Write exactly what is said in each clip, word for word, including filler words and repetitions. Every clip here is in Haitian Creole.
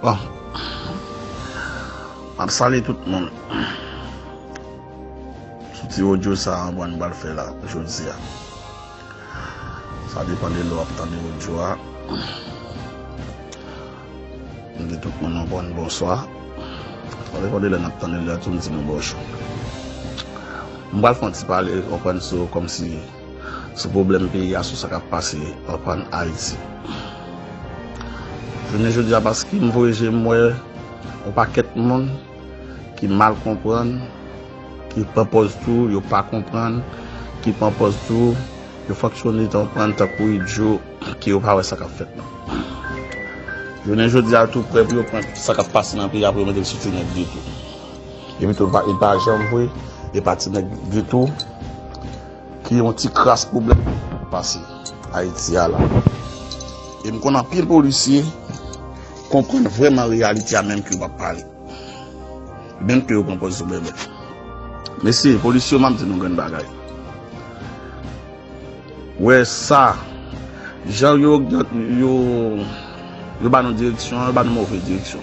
Bon, m ap salye tout moun sou ti odyo sa a, mwen pral fè la jodi a. Sa depann de lè w ap tande odyo a. M di tout moun yon bon bonswa. Sa depann de lè n ap tande l la tou, m di nou bonjou. M pral fè yon ti pale, konprann, sou, kòmsi sou pwoblèm peyi a, sou sa k ap pase, konprann, Ayiti. Jounen jodi a, paske m voye je m wè yon pakèt moun ki mal konprann, ki pran pòz tou yo pa konprann, ki pran pòz tou yo fonksyone, konprann, tankou idyo, ke yo pa wè sa k ap fèt la. Jounen jodi a, tou prè pou yo pran sa k ap pase nan peyi a, pou yo mete l sou ti nèg ditou. Epi tou, pa, e pa janm vre, e pa ti nèg ditou, ki yon ti kras pwoblèm pase Ayiti a la. E m konn anpil polisye konprann vrèman reyalite a, menm ke yo p ap pale. Menm ke yo pran pòz sou bèbè. Mesye, polisye yo, m ap di nou grenn bagay. Wè sa, jan yo, yo, yo ba nou direksyon an, yo ba nou move direksyon.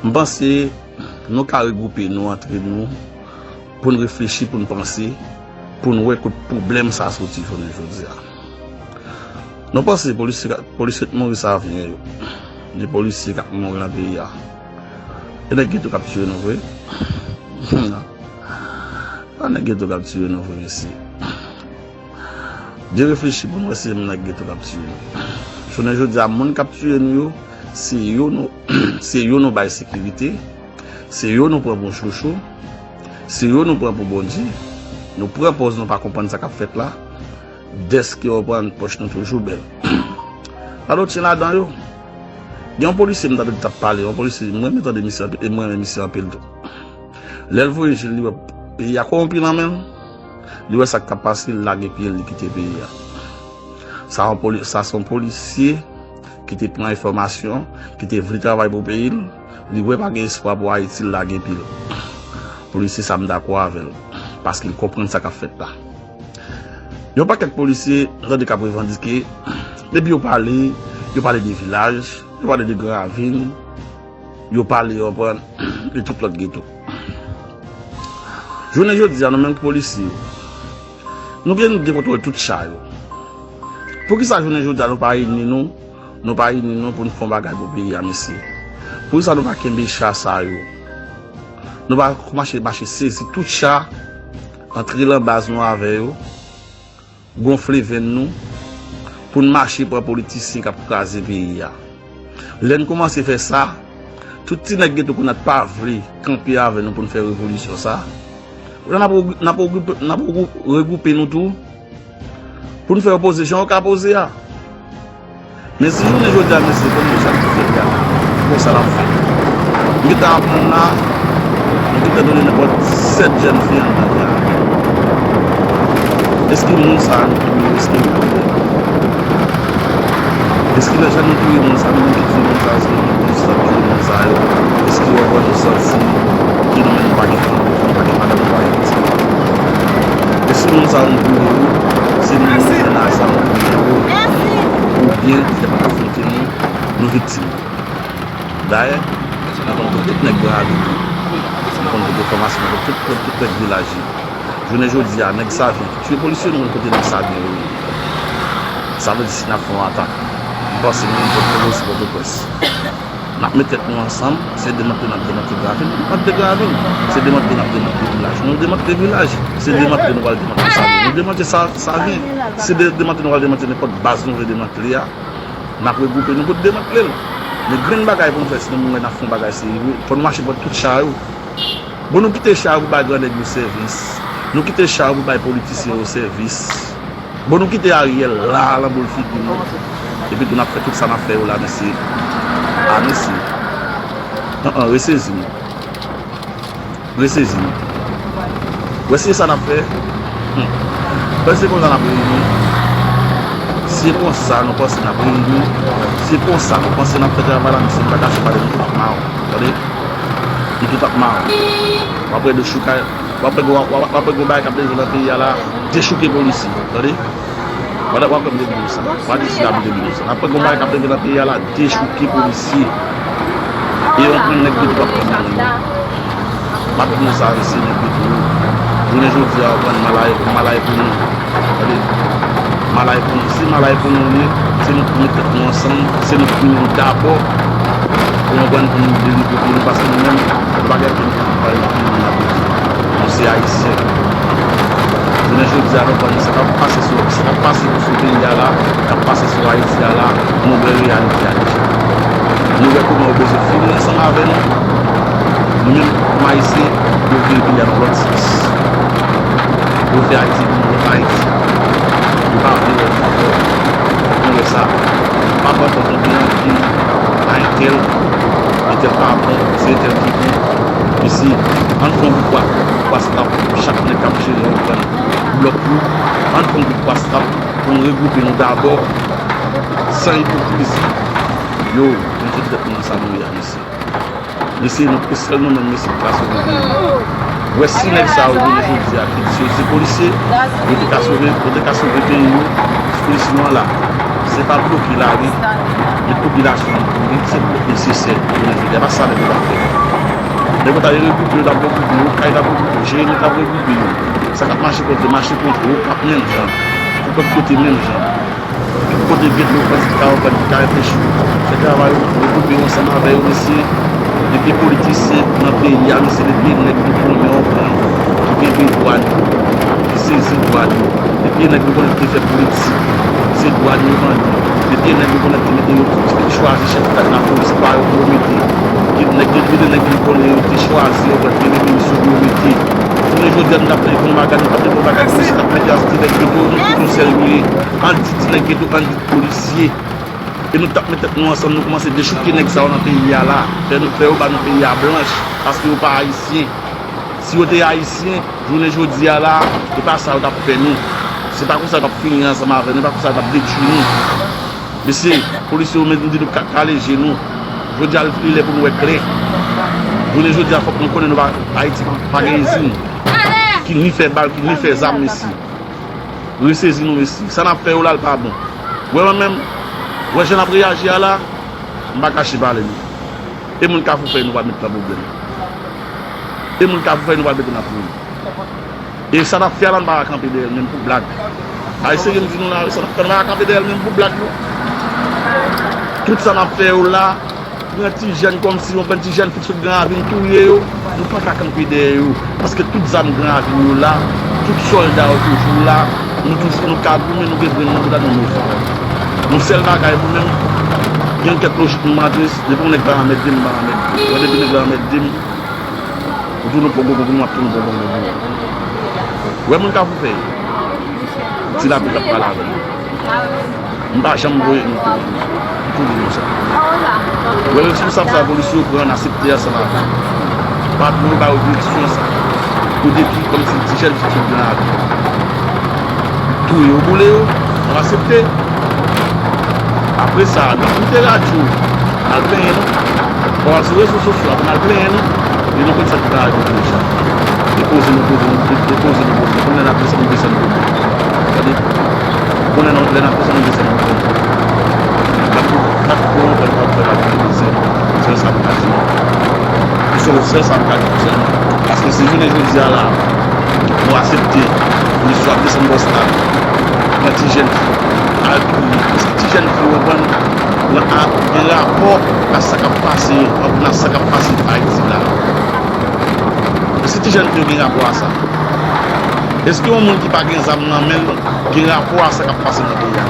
M panse nou ka regwoupe nou antre nou pou n reflechi, pou n panse, pou n wè kot pwoblèm sa a soti jounen jodi a. Nou panse polisye, polisye k mouri sa a vyen yo, de polisye k ap mouri nan peyi a, e nèg geto k ap tiye nou vre? Non. A nèg geto k ap tiye nou vre, mesye. Byen reflechi pou n wè si se nèg geto k ap tiye nou. Jounen jodi a, moun k ap tiye nou yo, se yo nou, se yo nou bay sekirite, se yo nou pran pou chouchou, se yo nou pran pou Bondye. Nou pran pòz nou pa konprann sa k ap fèt la, dèske yo pran pòch nou toujou bèl. Pa do tyen ladan yo. Gen yon polisye m tande ki t ap pale, yon polisye, mwen renmen tande misye anpil, e mwen renmen misye anpil tou. Lè l voye je l, li wè peyi a kowonpi nan men l, li wè sa k ap pase, li lage pye l, li kite peyi a. Sa yon poli-, sa se yon polisye ki te pran enfòmasyon, ki te vle travay pou peyi l, li wè pa gen espwa pou Ayiti, li lage pye l. Polisye sa, m dakò avè l, paske l konprann sa k ap fèt la. Yon pakèt polisye, m tande k ap revandike, depi yo pale, yo pale de vilaj, yo pale de Gran Ravin, yo pale, yo pran, de tout lòt geto. Jounen jodi a, nou menm ki polisye yo, nou gen, nou gen kontwòl tout cha yo. Poukisa jounen jodi a nou pa ini nou, nou pa ini nou pou n fè yon bagay pou peyi a, mesye? Poukisa nou pa kenbe cha sa yo? Nou pa mache, mache sezi tout cha, antre lan baz nou avè yo, gonfle venn nou, pou n mache pran politisyen k ap kraze peyi a. Lè n kòmanse fè sa, tout ti nèg geto kounye a t pa vle kanpe avè nou pou n fè revolisyon sa, kounye a n ap regou-, n ap regoupe, n ap regou-, regoupe nou tou pou n fè yo poze jan yo ka poze a. Men si jounen jodi a, mesye, konn nou sa ki fè la, konn sa l ap fè. M gentan aprann la, m gentan donnen nenpòt sèt jèn fi anndan la. Èske moun sa a nou touye yo, èske nou touye yo? Èske lè jan nou touye moun sa a, nou menm ki touye moun sa a, èske nou konn sa touye moun sa yo? Èske yo wè nou santi ke nou menm nou pa gen fanm, nou pa gen madanm, nou pa gen pitit? Èske moun sa a nou touye yo, se nou menm ki nan sa nou touye yo? Oubyen, se pa afwonte nou, nou viktim. Dayè, nou konn kote tout nèg Gran Ravin yo. Nou konn kote fòmasyon, nou konn tout, tout, tout nèg vilaj yo. Jounen jodi a, nèg Savyen ki tiye polisye, nou konn kote nèg Savyen yo ye. Sa vle di, si n ap fè yon atak, m panse nou menm Pòtoprens, Pòtoprens, n ap met tèt nou ansanm, se demantle n ap demantle Gran Ravin, nou pa demantle Gran Ravin. Se demantle n ap demantle vilaj, nou demantle vilaj. Se demantle nou pral demantle Savyen, nou demantle Sa-, Savyen. Se de-, demantle nou pral demantle nenpòt baz nou vle demantle a. N ap regwoupe nou pou n demantle l. Men grenn bagay pou nou fè, si nou menm wè n ap fè yon bagay serye, fò nou mache pran tout cha yo. Bon, nou kite cha yo pou bay grandèg yo sèvis. Nou kite cha yo pou bay politisyen yo sèvis. Bon, nou kite Ariel la, al anboule figi nou. Epi tou n ap fè tout sa n ap fè yo la, mesye. A, mesye. An, an, resezi nou. Resezi nou. Wè se sa n ap fè. Hmm. Wè se konsa n ap reyini. Se konsa nou panse n ap reyini. Se konsa nou panse n ap fè travay la, mesye, nou pa kache pale, nou tout ap mawon. Tande? Nou tout ap mawon. W ap wè dechoukay, w ap wè gwo, w ap, w ap wè gwo bagay k ap leve nan peyi a la, dechouke polisye. Tande? W ap, w ap wè m te di nou sa. W ap di si la m te di nou sa. N ap wè gwo bagay k ap leve nan peyi a la, dechouke polisye. E yon grenn nèg geto k ap pran nan men nou. M ap di nou sa, mesye, nèg geto yo. Jounen jodi a, w konprann, malay, malay pou nou. Tande, malay pou nou. Si malay pou nou li ye, se nou pou met tèt nou ansanm, se nou pou nou dabò. Pou nou konprann, pou nou delivre peyi nou, paske nou menm, nou pa gen peyi nou, nou pa gen peyi nou, nou se Ayisyen. Jounen jodi a, nou konprann sa k ap pase sou, sa k ap pase sou peyi a la, k ap pase sou Ayiti a la, nou wè reyalite a deja. Nou wè kòman yo bezwen fini ansanm avè nou. Nou menm, kòm Ayisyen, yo vire peyi a nan lòt sans. Yo fè Ayiti vin yon lòt Ayiti. Yo pa vle wè nou ankò. Fòk nou wè sa. Pa pran kont nou gen anvi a entèl. Entèl pa bon, se entèl ki bon. Mesye, ann fè yon bout bwa, bout bwa strap pou chak nèg k ap jere yon grenn blòk yo. Ann fè yon bout bwa strap pou n regwoupe nou dabò, san ipokrizi. Yo, nou tout tèt nou nan sa nou ye a, mesye. Mesye, nou, se sèl nou menm, mesye, ki ka sove peyi nou. Wè si nèg sa yo jounen jodi a ki di yo se polisye, yo te ka sove, yo te ka sove peyi yo, polis nou an la. Se pa bloke lari, met popilasyon an kouri, se pou nesesè jounen jodi a, pa sa nèg yo t ap fè. Nèg yo ta regwoupe yo, t ap regwoupe yo, kay t ap regwoupe yo, Jeremi t ap regwoupe yo. Sa k ap mache kont yo, mache kont yo, Okap menm jan, tout lòt kote menm jan. Tout kote geto, bandit ka, bandit ka reflechi. Fè travay ou, regwoupe yo ansanm avè yo, mesye. Depi politisyen nan peyi a, mesye, depi nèg nou konnen yo pran, ki kenbe dwàn yo, ki sezi dwàn yo. Depi nèg nou konnen ki te fè politik, se dwàn yo vande. Depi nèg nou konnen ki te mete yo, ki te chwazi chèf lapolis pa yo pou yo mete. Ki nèg, depi nèg nou konnen yo te chwazi yo, ki te mete yo sou yo mete. Jounen jodi a, nou t ap fè yon bagay, nou t ap fè yon bagay, nou t ap mete ansanm nèg geto, nou tout yon sèl nou ye. Ann di ti nèg geto, ann di polisye. E nou t ap met tèt nou ansanm, nou kòmanse dechouke nèg sa yo nan peyi a la. Fè nou, fè yo ba nou peyi a blanch, paske yo pa ayisyen. Si yo te ayisyen, jounen jodi a la, e pa sa yo t ap fè nou. Se pa konsa yo t ap fini ansanm avè nou, e pa konsa yo t ap detwi nou. Mesye, polisye yo menm di nou ka, kale je nou. Jodi a, li lè pou nou wè klè. Jounen jodi a, fòk nou konnen nou pa, Ayiti pa, pa gen izin ki ni fè bal, ki ni fè zam, mesye. Resezi nou, mesye. Sa n ap fè yo la, l pa bon. Wè mwen menm, wè jan n ap reyaji a la, m pa kache pale nou. E moun Kafou Fèy nou pral met nan pwoblèm. E moun Kafou Fèy nou pral mete nan pwoblèm. E sa n ap fè a la, nou pa ka kanpe dèyè l menm pou blag. Ayisyen, m di nou la, sa n ap fè, nou pa ka kanpe dèyè l menm pou blag, non. Tout sa n ap fè yo la, pran ti jèn kòmsi, yon pran ti jèn fi sot Gran Ravin touye yo, nou pa ka kanpe dèyè yo. Paske tout zam Gran Ravin yo la, tout sòlda yo toujou la, nou toujou, nou ka goumen, nou gen grenn nan bouda nou, nou fò. Nou sèl bagay nou menm, gen kèk lojik nou mande, depi yon nèg pa anmède m, m pa anmède. Mwen depi nèg la anmède m, ou tounen pon pon pon pou mwen, ap tounen pon pon pon pou mwen. Wè moun Kafou Fèy. Ti lapli k ap pale avè nou. M pa janm voye nou pou nou. M tou di nou sa. Wè responsab sa polis yo pran, n asepte ansanm avè yo. Patwon yo ba yo direksyon sa. Kote ki kòmsi ti jèn fi sot Gran Ravin. Touye yo, boule yo, nou asepte. Apre sa, n ap koute radyo, n al plenyen nou. Bon, sou rezo sosyo, apre n al plenyen nou. E nou konn sa ki ta rive deja. Depoze nou poze, nou depoze nou poze. Konnen n ap desann, nou desann pou nou. Tande? Konnen nou, lè n ap desann, nou desann pou nou. N ap, n ap pran yon pèp k ap fè lavi pou nou. Se sa m ka di nou. Se, se sa m ka di nou sèlman. Paske si jounen jodi a la, nou asepte pou nou swa desann bòs la, pran ti jèn fi, al touye. Èske ti jèn fi yo konn gen rapò a sa k ap pase, a sa k ap pase Ayiti la? Èske ti jèn fi yo gen rapò a sa? Èske yon moun ki pa gen zam nan men l gen rapò a sa k ap pase nan peyi a?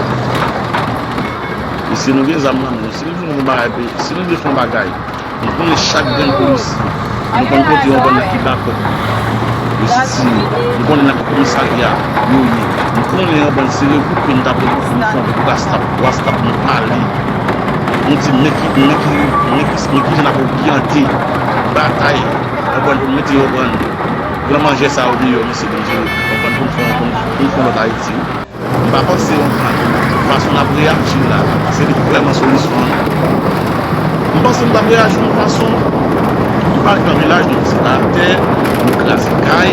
E si nou gen zam nan men nou, si nou vle fè yon bagay, si nou vle fè yon bagay, nou konnen chak grenn polisye, nou konn kote yon bann nèg ki bakòp yo sitiye, nou konnen nan komisarya yo ye, nou konnen yon bann se regwoupe nou t ap regwoupe, nou fè yon gwoup wastap, wastap nou pale, nou di men ki, men ki, men ki, men kijan n ap oryante batay, konprann, pou n mete yo pran gran manjè sa yo deyò, mesye, pou n jere, konprann, pou n fè, pou n, pou n fè yon lòt Ayiti. M pa panse yon fason n ap reyaji la, se li k vrèman solisyon an, non. M panse nou t ap reyaji yon fason, nou parèt nan vilaj, nou vizite atè, nou kraze kay,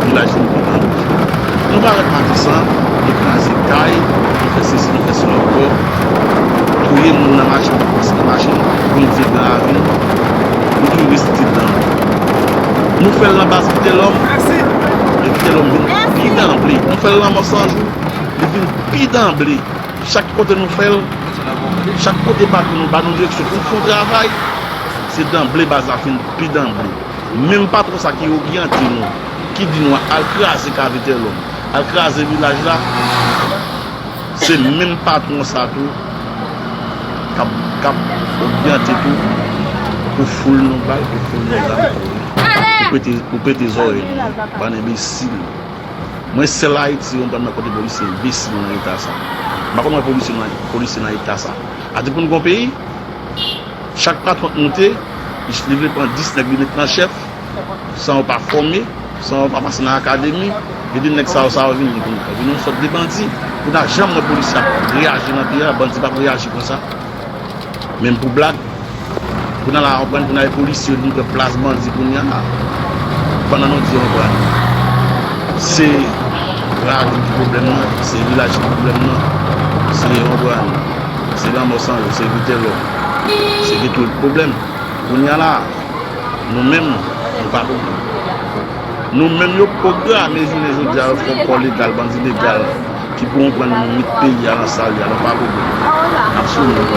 vilaj nou kontan. Nou parèt Matisan, nou kraze kay, nou fè sesi, nou fè sela ankò, touye moun nan machin, k ap pase nan machin, Bondye Gran Ravin, Fè l nan baz Vitelhomme, e Vitelhomme vin pi danble. Nou fè l nan Mò San Jou, li vin pi danble. Chak kote nou fè l, chak kote patwon nou ba nou direksyon pou n fè yon travay, se danble baz la fin pi danble. Menm patwon sa ki oryante nou, ki di nou al kraze kay Vitelhomme, al kraze vilaj la, se menm patwon sa tou k ap, k ap oryante tou pou foul nou bal, pou foul nou zam tou. Pou pete, pou pete zòrèy nou, bann enbesil. Mwen sèl Ayiti yo m konn wè kote polisye enbesil nan eta sa. M pa konn wè polisye nan, polisye nan eta sa. A di pou n gen yon peyi, chak patwon k moute, li vle pran dis nèg li met nan chèf, san yo pa fòme, san yo pa pase nan akademi, epi nèg sa yo, sa yo vini pou nou vin yon sòt de bandi. Ou pa janm wè polisye ap reyaji nan peyi a, bandi p ap reyaji konsa. Menm pou blag, pou n al konprann, pou n al polisye, nou pran plas bandi kounye a la. Pandan nou di, konprann, se lari ki pwoblèm nan, se vilaj ki pwoblèm nan, se, konprann, se Lanmò San Jou, se Vitelhomme, se Getwo ki pwoblèm. Kounye a la, nou menm, nou pa pwoblèm. Nou menm, yo pwograme jounen jodi a, yo fè yon kò legal, bandi legal, ki pou konprann nou met peyi a nan sa l ye a, nou pa pwoblèm. N ap sou men nou.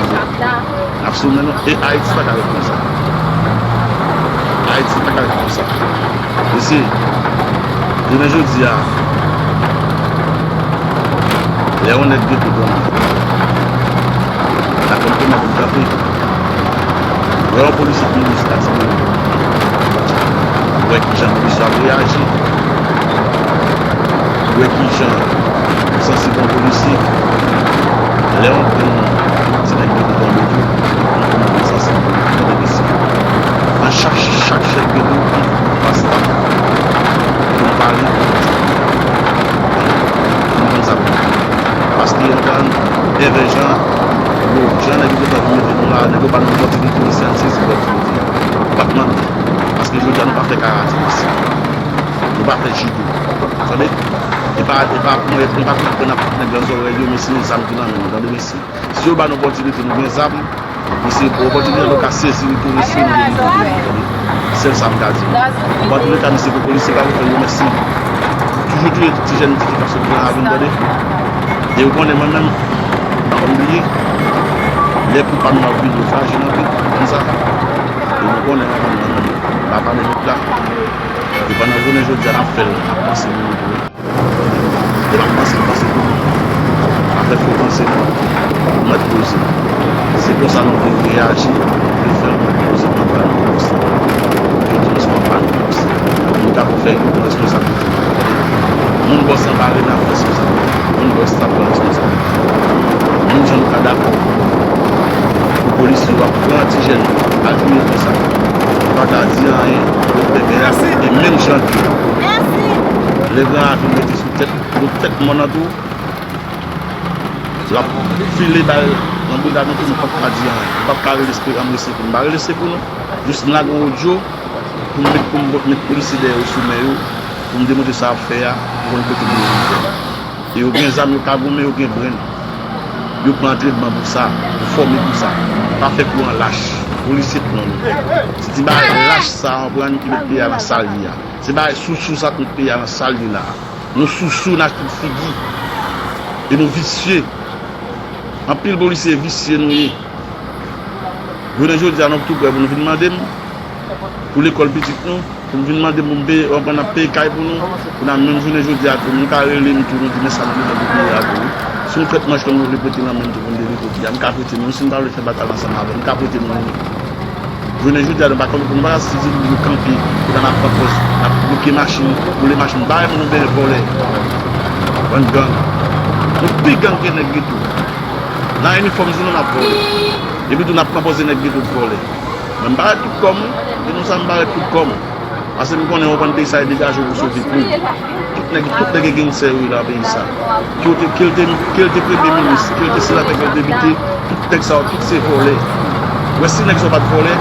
N ap sou men nou. E Ayiti pa ka ret konsa. Ayiti pa ka ret konsa. Mesye, jounen jodi a, lè yon nèg gen tout yon nèg, la konn kòman pou l kanpe. Lè yon polisye ki vin sitati, ou wè kijan polisye ap reyaji. Ou wè kijan ou sansib yon polisye. Lè yon grenn ti nèg mete tanbou tou, ou sansib. Nan chak, chak chèf geto, pastè, pou n pale, pou n konn sa pou n di. Paske yon grenn, envè jan, yo, jan nèg yo te vin mete nou la, nèg yo ba nou opòtinite, mesye, n sezi opòtinite. Ou pa t mande. Paske jodi a nou pa fè karate, mesye. Nou pa fè jido. Tande? E pa, e pa pou mwen, e pa pou mwen ap pran nèg nan zòrèy yo, mesye, men zam ki nan men nou, tande, mesye. Si yo ba nou opòtinite, nou gen zam, mesye, opòtinite nou ka sezi li tou, mesye, nou gen nou tande. Sèl sa m ka di. Antouleka, mesye, pou polisye pa pou fè yo, mèsi. Toujou touye ti jèn ti fi k ap sot nan ravin, tande. E ou konnen mwen menm, pa konn bliye, lè kou pa nou ap vin yo faje nan pit, konn sa. E nou konnen anvan nou pa pale lòt la. E pandan jounen jodi a, n ap fè l, n ap panse pou nou tou. E n ap panse, n ap panse pou nou. N ap fè frekans nou mèt poze. Se konsa nou vle reyaji, nou vle fè l mèt poze, nou pa pale konsa. Jodi nou se pa pale konsa. Nou ka pou fè yon responsabilite. Moun bòs anba Rena pran responsabilite. Moun bòs la pran responsabilite. Menm jan nou ka dakò pou polisye yo ap pran ti jèn al touye konsa. Nou pa ka di anyen, nou pèpè a, e menm jan tou. Lè gran ravin mete sou tèt, sou tèt mòn nan tou, l ap file bal nan boudad nou tou, nou p ap ka di anyen. Nou p ap ka rele se pou nou, m pa rele se pou nou. Jis m lage yon odyo, pou m met, pou m met polisye dèyè yo sou men yo, pou m demontre sa y ap fè a, pou konn kote pou yo vin fè. E yo gen zam, yo ka goumen, yo gen brenn. Yo pran antrenman pou sa, yo fòme pou sa. Pa fè kou an lach. Polisye pran nou. Se ti bagay lach sa, w konprann, ki met peyi a nan sa l ye a. Se bagay sousou sa k met peyi a nan sa l ye la. Nou sousou, n achte figi. E nou visye. Anpil polisye visye nou ye. Jounen jodi a, nou tou prè pou nou vin mande m pou lekòl pitit nou, pou n vin mande m pou m peye, w konprann, n ap peye kay pou nou. Kounye a, menm jounen jodi a tou, nou ka rele m tou, nou di, men sa nou bezwen pou peyi a tou. Si yon krèt manch nou vle prete nan men m tou pou n devlope peyi a, m ka prete nou. Si n pa vle fè batay ansanm avè m, m ka prete nou. Jounen jodi a, nou pa konn, nou pa ka sezi nou kanpe, kounye a n ap pran pòz, n ap bloke machin, boule machin, bay moun oubyen vòlè. Bann gang. Nou pi gang ke nèg geto. Nan inifòm, nou, n ap vòlè. Epi tou, n ap pran pòz de nèg geto vòlè. Men m pa ret tout kò m, wi. E nou sa m pa ret tout kò m. Paske m konnen w konn peyi sa e degaje w pou sove kou. Tout nèg, tout nèg e gengsè yo ye nan peyi sa. Ke w te, ke l te, ke l te premye minis, ke l te senatè, ke l te depite, tout nèg sa yo, tout se vòlè. Wè si nèg sa yo pa t vòlè,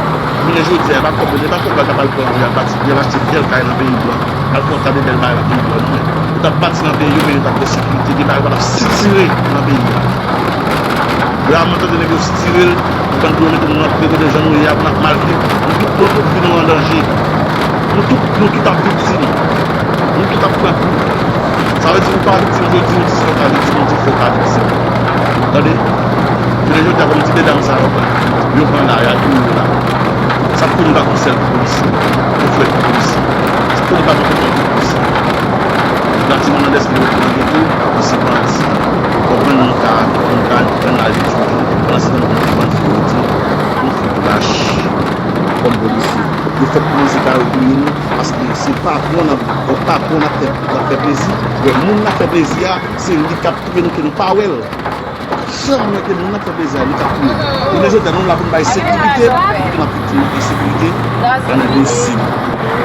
jounen jodi a, e pa kòb, e pa kòb la k ap al pran, y al bati, y al achte bèl kay nan peyi blan, al fè yon ta de bèl bagay nan peyi blan, non, men yo t ap bati nan peyi yo, men yo t ap gen sekirite, gen bagay yo pa t ap sitire nan peyi a. Raman tande nèg yo sitire l, ou konn pou yo mete nou nan kote jan nou ye a, pou n ap mal viv, nou tout, nou tout vi nou an danje. Nou tout, nou tout ap viktim. Nou tout ap pran kou. Sa vle di, ou pa viktim jodi, ou di si w ka viktim, ou di fò w ka viktim. Tande? Jounen jodi a, kòm ti medam sa yo pran, yo pran la, y ap touye yo la. Sa fè nou pa gon sèl polisye. Yon frè polisye. Sa fè nou pa gon polisye. Gatiman nan dèske yo pran geto, misye bandi. Konprann nou ka, nou ka, nou ka al touye. Pandan se tan nou konn bandi yo di, nou fout lach kòm polisye. Yo fèk kòmanse kare touye nou, paske se patwon n ap, patwon n ap fè, n ap fè plezi. Lè moun n ap fè plezi a, se li k ap touye nou ke nou pa wè l. Pa janm wè ke moun n ap fè plezi a, li k ap touye nou. Jounen jodi a, nou la pou n bay sekirite, pou n ap viktim nan ensekirite, nan enbesil.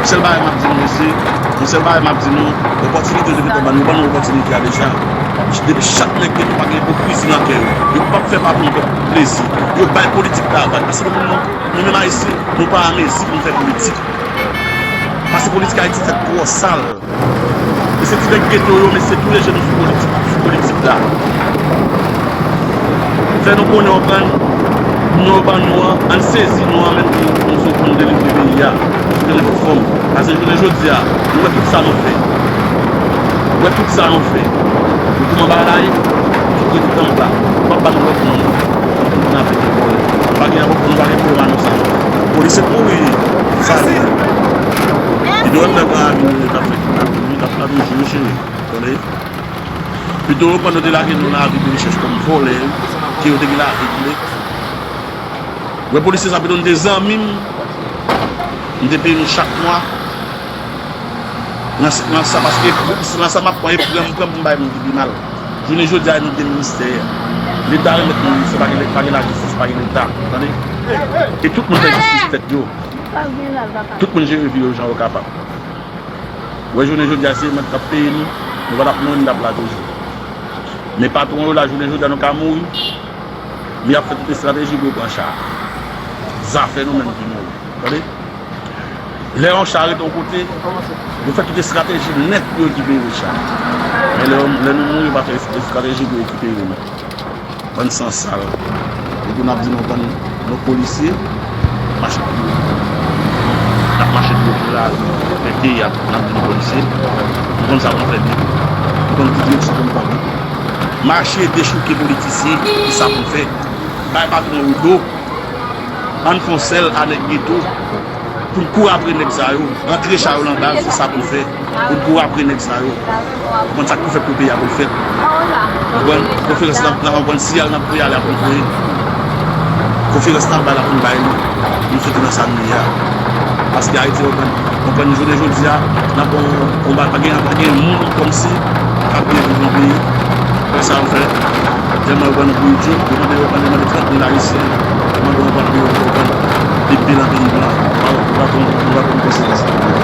Sèl bagay m ap di nou, mesye, yon sèl bagay m ap di nou, opòtinite yo te fèk ban nou, ban nou opòtinite a deja. Depi chak nèg gen, nou pa gen ipokrizi nan kè yo. Yo p ap fè pa pou nou fè plezi. Yo bay politik la vag. Paske nou menm, nou menm Ayisyen, nou pa anmezi pou nou fè politik. Paske politik Ayiti fèt twò sal. E se ti nèg geto yo, mesye, touye je nou sou politik, sou politik la. Fè nou konnen w konprann, nou ban nou an, ann sezi nou an menm pou nou, pou nou, pou nou delivre peyi a. Pou nou fè fòm. Paske jounen jodi a, nou wè tout sa nou fè. Nou wè tout sa nou fè. Nou kouman bagay la ye, nou tout rete anba. Nou p ap ba nou lòt non. Nou pa gen avèk vòlè. Nou pa gen avèk, nou pa gen pwoblèm a nou sa. Polisye mouri, sa li ye. Li dwe menm nan gran avi nou ye k ap fè, k ap, k ap, k ap toujou cheri. Tande? Pito yo pran nou te lage nou nan avi de rechèch kòm vòlè, ke yo te gen lavi pou nou. Wè polisye sa pito nou te zanmi m, m te peye nou chak mwa. Nan, nan sa, paske nan sa m ap pran, e pran m, pran m pou m bay moun ki pi mal. Jounen jodi a, nou gen ministè. Leta remèt nou ministè, pa gen, pa gen lajistis, pa gen leta. Tande? E tout moun fè jistis tèt yo. Tout moun jere vi yo jan yo kapab. Wè jounen jodi a, se yo menm k ap peye nou, nou pa t ap mouri, n t ap la toujou. Men patwon yo la, jounen jodi a, nou ka mouri, men y ap fè tout estrateji pou yo pran cha a. Zafè nou menm ki mouri. Tande? Lè yon cha rete yon kote, yo fè tout estrateji nèt pou yo rekipere cha a. Men lè, lè nou mouri, yo pa fè estrateji pou yo rekipere nou. Bann san sal. Epi n ap di nou bann, nou polisye, mache pou yo. N ap mache pou yo pou lari, fè teyat, n ap di nou polisye. Nou konn sa pou n fè byen. Nou konn ki direksyon pou n pran byen. Mache dechouke politisyen, se sa pou n fè. Bay patwon yo do. Ann fè yon sèl a nèg geto. Pou n kouri apre nèg sa yo, rantre cha yo nan baz, se sa pou n fè. Pou n kouri apre nèg sa yo. Ou konn sa k pou fèt pou peyi a pou l fèt. Ou konprann? Konferans nan, nan, ou konprann siyal nan peyi a la pou n voye. Konferans nan bay la pou n bay li. Nou soti nan sa n ye a. Paske Ayiti, ou konprann, ou konprann jounen jodi a, nan bon konba, pa gen, pa gen moun kòmsi k ap gen pou yon peyi. Wè sa yo fè. Tèlman yo pran nou pou idyot, yo mande, yo mande, mande trant mil Ayisyen, yo mande yo pran, yo pran, yo pran, yo pran, yo pran, yo pran, yo pran, yo pran, yo pran, yo pran, yo pran,